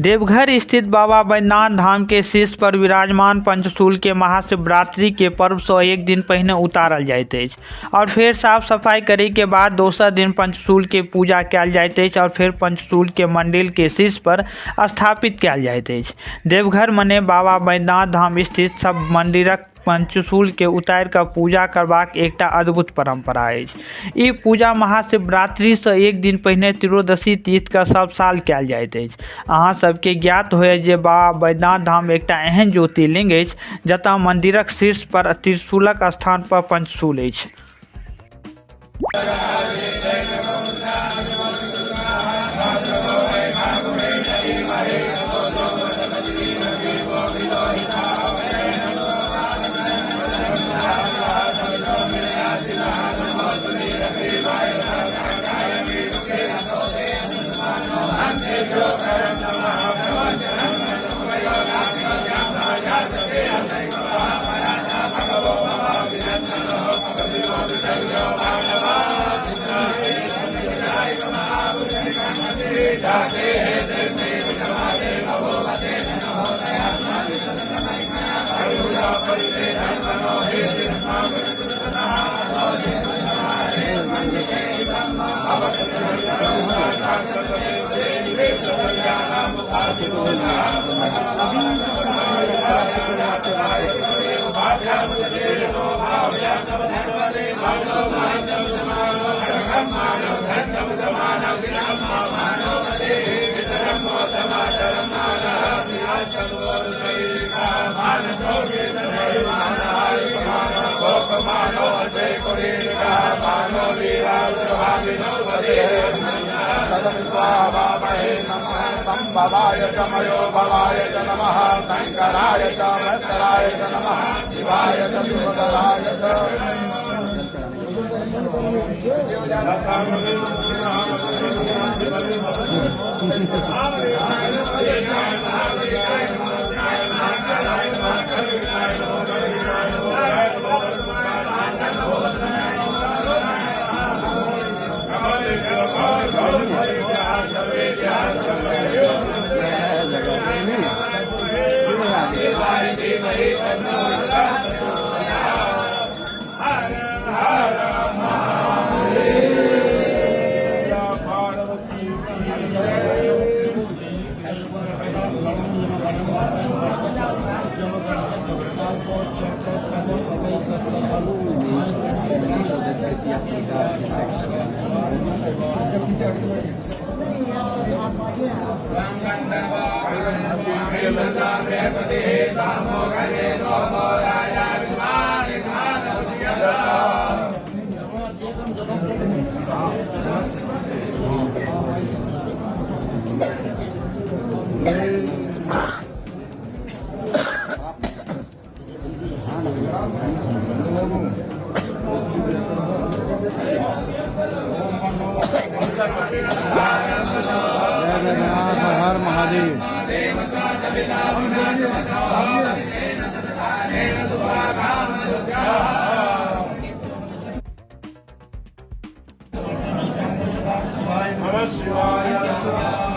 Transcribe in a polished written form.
देवघर स्थित बाबा बैद्यनाथ धाम के शीर्ष पर विराजमान पंचशूल के महाशिवरात्रि के पर्व सँ एक दिन पहिने उतारल जाइत अछि और फेर साफ सफाई करे के बाद दोसर दिन पंचशूल के पूजा कयल जाइत अछि और फेर पंचशूल के मंदिर के शीर्ष पर स्थापित कयल जाइत अछि। देवघर मने बाबा बैद्यनाथ धाम स्थित सब मंदिरक पंचशूल के उतारि कऽ पूजा करबाक एकटा अद्भुत परंपरा अछि। ई पूजा महाशिवरात्रि सँ एक दिन पहिने त्रयोदशी तिथि कऽ सब साल कयल जाइत अछि। अहाँ सबके ज्ञात होयत जे बाबा बैद्यनाथ धाम एकटा एहन ज्योतिर्लिंग अछि जतय मंदिरक शीर्ष पर त्रिशूलक स्थान पर पंचशूल अछि। भवाय च मयो भवाय च नमः शङ्कराय च महेश्वराय च नमः शिवाय च शिवतराय च। जय जय हर हर महादेव। नमः शिवाय।